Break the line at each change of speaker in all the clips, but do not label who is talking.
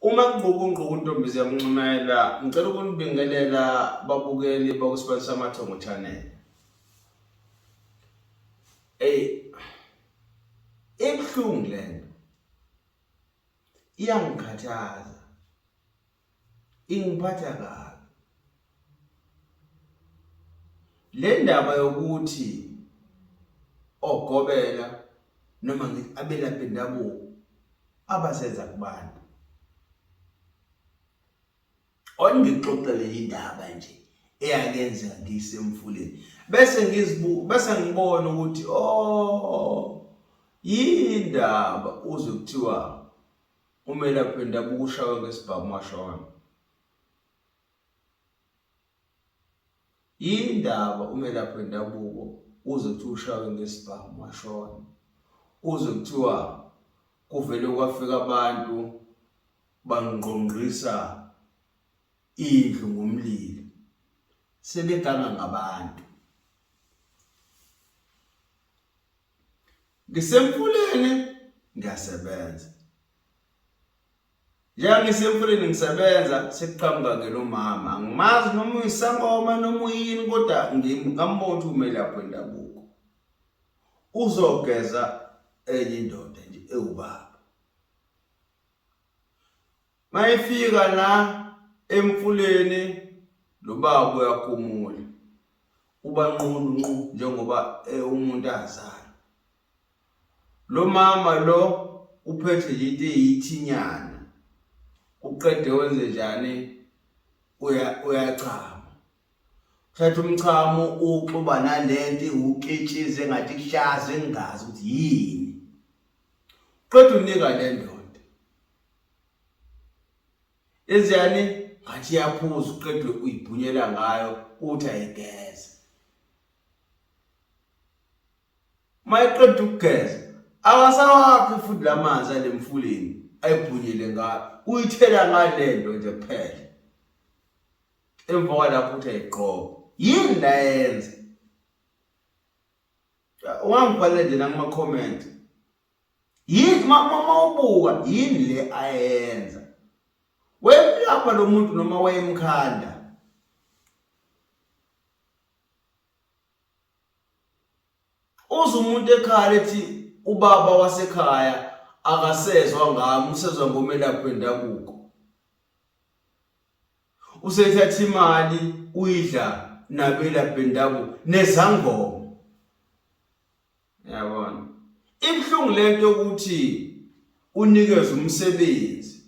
Uma ngqukungquku ntombi ziyamnxumela, ngicela ukunibingelela babukeli bakuSibani Samathongo Channel. Ey ibuhlungu lento. Iyangikhathaza. Ingiphatha kabi. Le ndaba yokuthi ogobela noma ngithi abelaphi bendabuko abasenza kubantu. Ongixoxele indaba nje eyakenzeka ngisemfuleni bese ngizibuka bese ngibona ukuthi oh yindaba uzwe kuthiwa umelaphi wendabuko ushawe ngesibhamu washona. Yindaba umelaphi wendabuko uze kuthiwa ushawe ngesibhamu washona. Uze kuthiwa kuvele kwafika abantu bangqongqisa indlu ngomlilo. Sebeganga ngabantu. Ngisemfuleni ngiyasebenza. Njengoba ngisemfuleni ngisebenza sekuqhamuka ke lo mama angimazi noma uyisangoma noma uyini kodwa ngambona ukuthi umelaphi wendabuko uzogeza enye indoda nje ewubaba mayifika la emfuleni lo baba uyakhumula uba nqunu nqu njengoba eh, umuntu azalwa Lo mama lo uphethe nje into eyithinyana. Uqede wenze njani? Uya uyachama. Uthatha umchamo uxuba nalento iwuketshize engathi kuhlaza engazi ukuthi yini. Qeda unika le ndoda. Enzani? Ngathi iyaphuza uqedwe uyibhunyela ngayo uthi ayigeze. Mayeqeda ukugeza akasawakhi futhi lamanzi alemfuleni ayibhunyele ngayo uyithela ngalento nje kuphela emva kwalapho uthi ayigqoke yini la yenza ungangibhalela nje nakuma comment yini mawubuka yini le ayenza wayemlapha lo muntu noma wayemkhanda Uze umuntu ekhala ethi ubaba wasekhaya akasezwa ngami usezwa ngomelaphi wendabuko. Usethatha imali uyidla nabelaphi bendabuko nezangoma. Yabona. Ibuhlungu lento yokuthi unikeze umsebenzi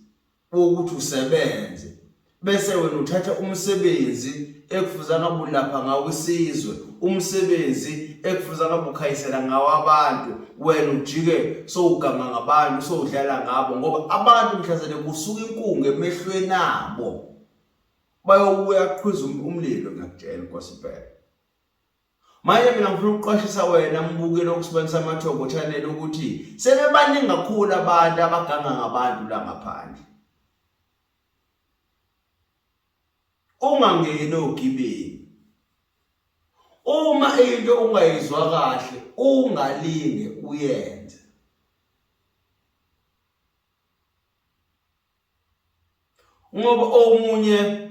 wokuthi usebenze bese wena uthatha umsebenzi ekufuze ngabe ulapha ngawo isizwe umsebenzi ekufuze ngabe ukhayisela ngawo abantu wena ujike sowuganga ngabantu sowudlala ngabo ngoba abantu mhlazane kusuka inkungu emehlweni abo bayobuya qhwiza um-, umlilo ngiyakutshela inkosi impela Manje mina ngifuna ukuqwashisa wena mbukeli okusibani samathongo channel ukuthi sebebaningi kakhulu abantu abaganga ngabantu la ngaphandle. Ungangeni ogibeni. Uma into ungayizwa kahle ungalinge uyenze. Ngoba omunye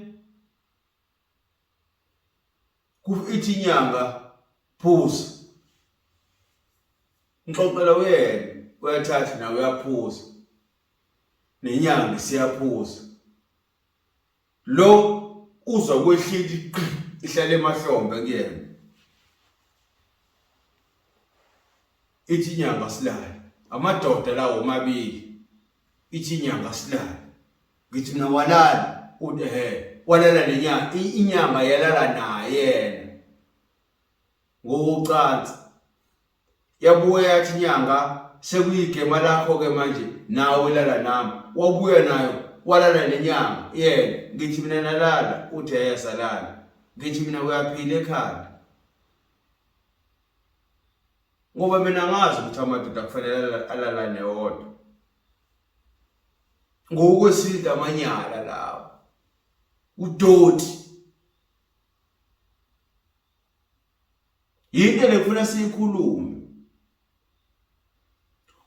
ithi inyanga phuza ngixoxela uyena uyathatha nawe uyaphuza nenyanga isiyaphuza lo uzwa kwehlile qi ihlale emahlombe kuyena ithi inyanga silale amadoda lawo omabili ithi inyanga silale ngithi mina walala uthi ehe walala nenyanga inyanga yalala naye yena ngokocansi yabuya yathi inyanga sekuyigema lakho ke manje nawe lala nami wabuya nayo walala nenyanga yena ngithi mina nalala uthi ehe salala ngithi mina uyaphila ekhanda ngoba mina ngazi ukuthi amadoda kufanele alalane wodwa ngokwesintu amanyala lawo udoti yinto lekufuna siyikhulume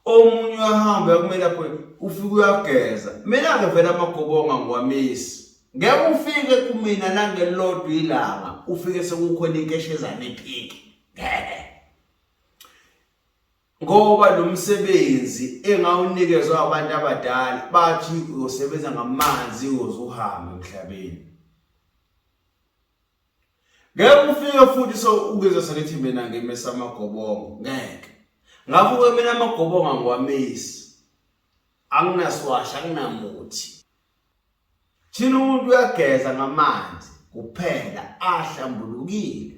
Omunye uyahamba uyakumelaphi ufike uyageza. Mina-ke vele amagobongo angiwamisi. Ngeke ufike kumina nangelilodwa ilanga ufike sekukhona inkeshezana ephinki. Ngeke. Ngoba lo msebenzi engawunikezwa abantu abadala bathi uyosebenza ngamanzi uyoze uhambe emhlabeni. Ngeke ufike futhi so ukuzwe sengithi mina ngimisa amagobongo ngeke. Ngakho ke mina amagobongo angiwamisi. Anginasiwasha anginamuthi. Thina umuntu uyageza ngamanzi kuphela ahlambulukile.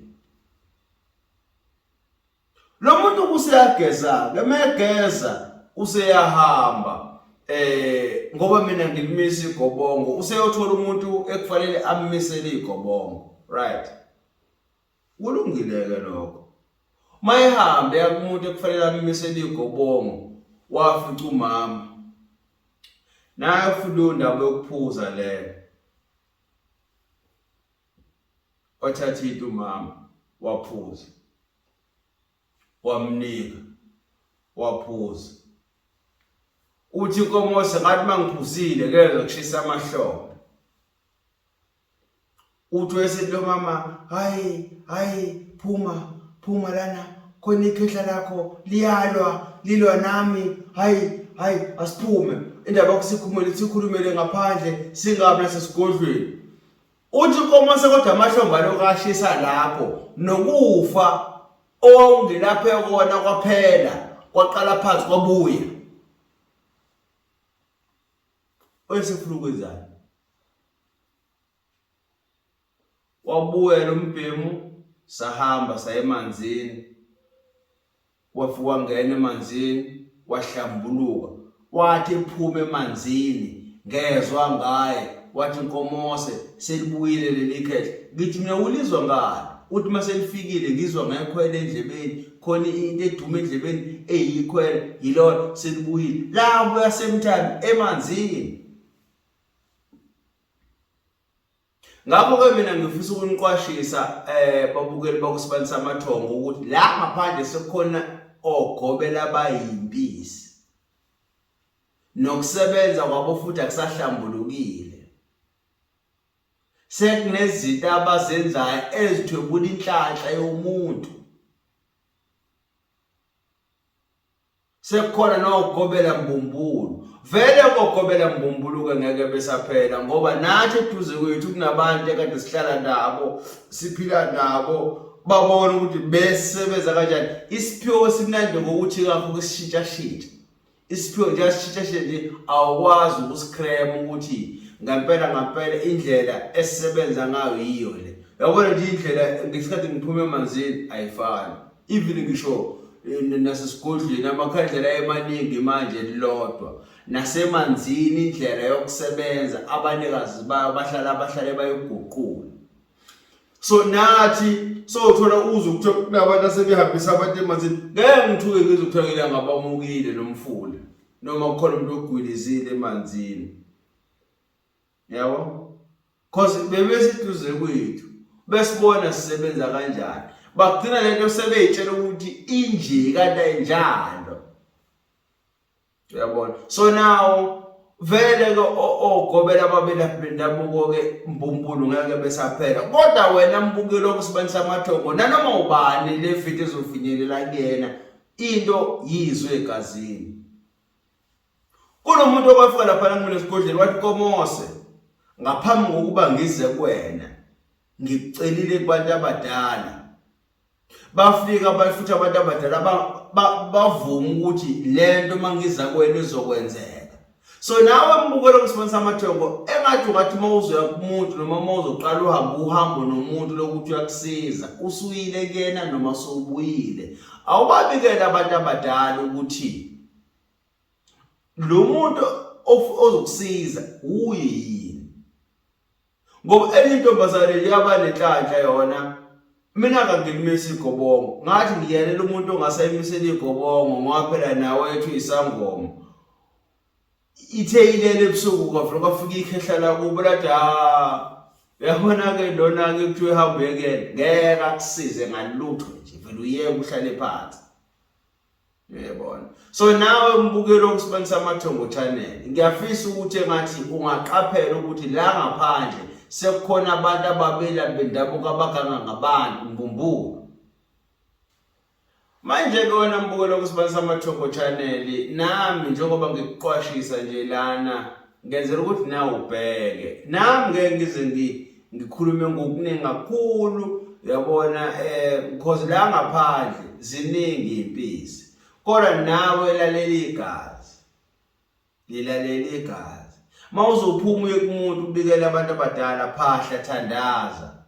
Lo muntu kuseyageza ke megeza useyahamba eh ngoba mina ngilimisa igobongo useyothola umuntu ekufanele ammisele igobongo right kulungile ke lokho mayehambe yakumuntu ekufanele ammisele igobongo wafica umama nayo futhi leyo ndaba yokuphuza leyo wathatha into umama waphuza wamnika waphuza uthi inkomose ngathi mangiphuzile kezwa kushisa amahlombe uthi wesithi lo mama hayi hayi phuma phuma lana khona ikhehla lakho liyalwa lilwa nami hayi hayi asiphume indaba yokusikhumele sikhulumele ngaphandle singabi nasesigodlweni Uthi uNkomose kodwa amahlombe alokhu ashisa lapho nokufa owawungelaphe kona kwaphela kwaqala phansi kwabuya. Oyesefuna ukwenzani? Wabuya lo mbhemu sahamba saya emanzini. Wafika wangena emanzini wahlambuluka. Wathi ephuma emanzini ngezwa ngaye wathi Nkomose selibuyile leli khehla. Ngithi mina ulizwa ngani? Uthi uma selifikile ngizwa ngekhwele endlebeni khona into eduma endlebeni eyikhwele yilona selibuyile. Labuya same time emanzini. Ngakho-ke mina ngifisa ukuniqwashisa eh babukeli bakusibani samathongo ukuthi la ngaphandle sekukhona ogobela abayimpisi. Nokusebenza kwabo futhi akusahlambulukile. Sekunezinto abazenzayo ezithwebula inhlanhla yomuntu. Sekukhona nogobela mbumbulu. Vele kogobela mbumbulu ke ngeke besaphela ngoba nathi eduze kwethu kunabantu ekade sihlala nabo, siphila nabo, babona ukuthi besebenza kanjani. Isiphiwo simnandi ngokuthi kakho kusishintshashintsha. Isiphiwo nje asishintshashintsha nje awukwazi ukusikrema ukuthi ngempela ngampela indlela esisebenza ngayo yiyo le. Uyabona nje indlela ngesikhathi ngiphuma emanzini ayifani. Even ngisho eh, nasesigodlweni amakhandlela ayemaningi manje lilodwa nasemanzini indlela yokusebenza abanikazi bayo bahlala bahlale bayiguqula so nathi sothola uzwe kuthiwa kunabantu asebehambisa abantu emanzini ngeke ngithuke ngizwe kuthiwa ngilanga bamukile nomfula noma kukhona umuntu ogwilizile emanzini yabo cause bebesiduze kwethu besibona sisebenza kanjani bagcina lento sebeyitshela ukuthi inje kanti ayinjalo uyabona so now vele ke ogobela ababelaphi bendabuko ke mbumbulu ngeke besaphela kodwa wena mbukeli okusibani samathongo nanoma ubani le video ezofinyelela kuyena into yizwe egazini Kunomuntu okwafika laphana kumina esigodleni wathi Komose ngaphambi kokuba ngize kuwena ngikucelile kubantu abadala bafika futhi abantu abadala bavuma ukuthi lento mangiza kuwena izokwenzeka so nawe mbukelo kusibonisa amathongo engathi ungathi uma uzoya kumuntu noma uma uzoqala uhambe uhambo nomuntu lokuthi uyakusiza usuyile kuyena noma sowubuyile awubabikele abantu abadala ukuthi lo muntu ozokusiza uye yini ngoba enye intombazane yaba nenhlanhla yona mina kangilimisi igobongo ngathi ngiyalela umuntu ongasayimisela igobongo ngoba phela nawe ethu isangoma ithe ilele ebusuku kwavele kwafika ikhehla lakubo lathi ha uyabona-ke lona-ke kuthiwa ehambe uyekele ngeke akusize ngalutho nje vele uyeke uhlale phansi. Uyabona. So nawe mbukeli okusibani samathongo channel, ngiyafisa ukuthi engathi ungaqaphela ukuthi la ngaphandle sekukhona abantu ababelaphi bendabuko abaganga ngabantu mbumbulu. Manje ke wena mbukeli okusibani samathongo channel, nami njengoba ngikuqwashisa nje lana ngenzela ukuthi nawe ubheke. Nami ngeke ngize ngikhulume ngokuningi kakhulu uyabona because la ngaphandle ziningi impisi kodwa nawe lalela igazi lilalela igazi mawuzophuma uye kumuntu ubikele abantu abadala phahla thandaza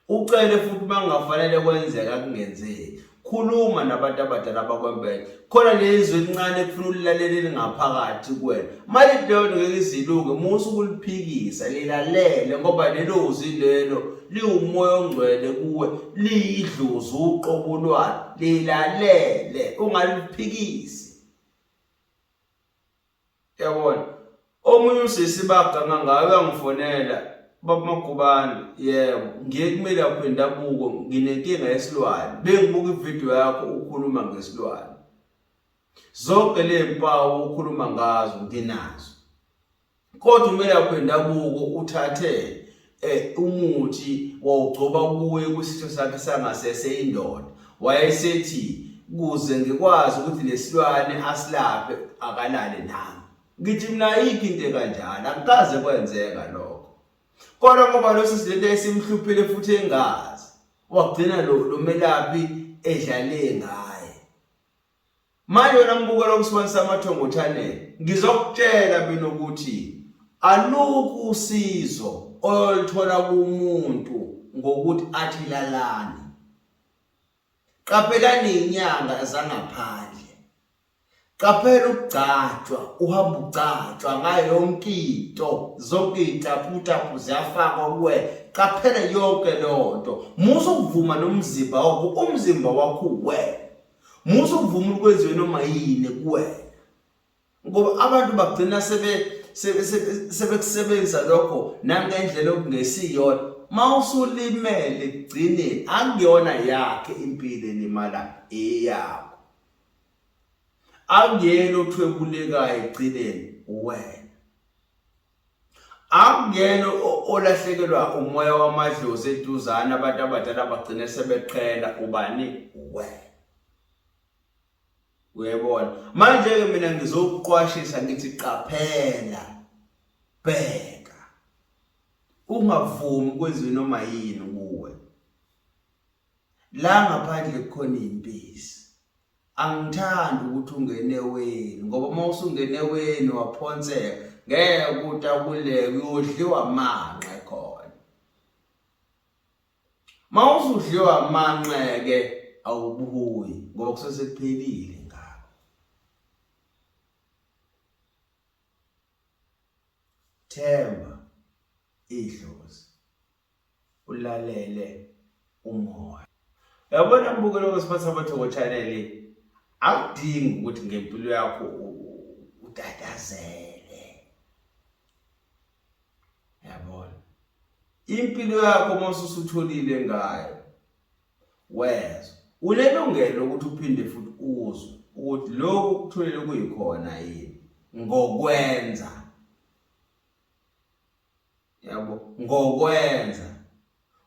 Ucele futhi uma kungafanele kwenzeka kungenzeki. Khuluma nabantu abadala bakwembethe. Khona lezwi elincane ekufuna ulilalele lingaphakathi kuwena. Uma lithi leyo nto ngeke izilunge, musa ukuliphikisa, lilalele ngoba lelo zwi lelo liwumoya ongcwele kuwe, liyidlozi uqobo lwalo. Lilalele, ungaliphikisi. Yabona. Omunye usisi baganga ngayo uyangifonela baba Magubane yebo ngiye kumelaphi wendabuko nginenkinga yesilwane bengibuka ivideo yakho ukhuluma ngesilwane zonke lezimpawu okhuluma ngazo nginazo kodwa umelaphi wendabuko uthathe umuthi wawugcoba kuye kwisitho sakhe sangasese indoda wayesethi kuze ngikwazi ukuthi lesilwane asilaphe akalale nami ngithi mina ayikho into ekanjalo akukaze kwenzeka lokho kodwa ngoba lo sisi lento esimhluphile futhi engazi wagcina lo melaphi edlale ngaye. Manje wena mbukelo kusibani samathongo channel ngizokutshela mina ukuthi alukho usizo oluthola kumuntu ngokuthi athi lalani. Qaphelani inyanga zangaphandle. Qaphela ukugcatshwa, uhamba ugcatshwa ngayo yonke into, zonke iy'taputapu ziyafakwa kuwena. Qaphela yonke leyo nto. Musa ukuvuma nomzimba wakho, umzimba wakho uwena. Musa ukuvuma ukuthi kwenziwe noma yini kuwena. Ngoba abantu bagcina sebe sebekusebenzisa lokho nangendlela okungesiyona. Mawusulimele ekugcineni akuyona yakhe impilo elimala eyakho. Akuyena othwebulekayo ekugcineni uwena. Akuyena olahlekelwa umoya wamadlozi eduzane abantu abadala bagcine sebeqhela ubani uwena. Uyayibona? Manje-ke mina ngizokuqwashisa ngithi qaphela, bheka. Ungavumi kwenziwe noma yini kuwe. La ngaphandle kukhona impisi. Angithandi ukuthi ungene eweni ngoba uma usungene eweni waphonseka ngeke utakuleke uyodliwa amanqe khona. Uma usudliwa amanqe-ke awubuyi ngoba kusuke sekuphelile ngakho. Themba idlozi. Ulalele umoya. Yabona mbukelo kwesiphatha amathoko channel akudingi ukuthi ngempilo yakho utatazele. Yabona. Impilo yakho uma usutholile ngayo wezwa unelungelo ukuthi uphinde futhi uzwe ukuthi lokhu ukutholile kuyikhona yini ngokwenza. Yabo ngokwenza.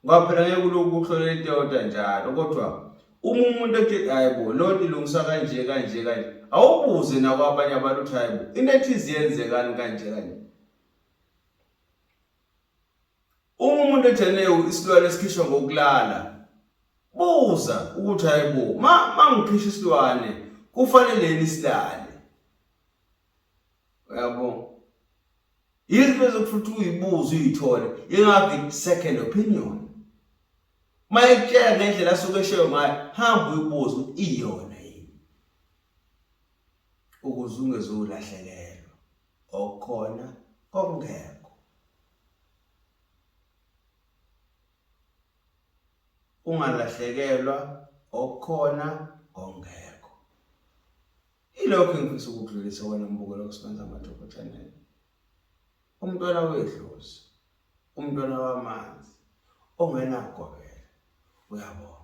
Ngoba phela ngeke ulokhu uhlolela into eyodwa njalo kodwa uma umuntu ethi hayibo lo nto ilungiswa kanje kanje kanje awubuze nakwabanye abantu ukuthi hayibo into ethize yenzekani kanje kanje. Uma umuntu ejene isilwane esikhishwa ngokulala buza ukuthi hayibo ma mangikhisha isilwane kufanele yini silale. Uyabo? Izinto ezokufuthi uyibuze uyithole ingabi second opinion. Mayekutshela ngendlela asuke eshoyo ngayo hamba uyibuze ukuthi iyona yini. Ukuze ungezulahlekelwa okukhona okungekho. Ungalahlekelwa okukhona okungekho. Ilokho engifisa ukukudlulisa wena mbukelo kuSibanzi Amathoko Channel. Umntwana wedlozi, umntwana wamanzi, ongenagobela, uyabona.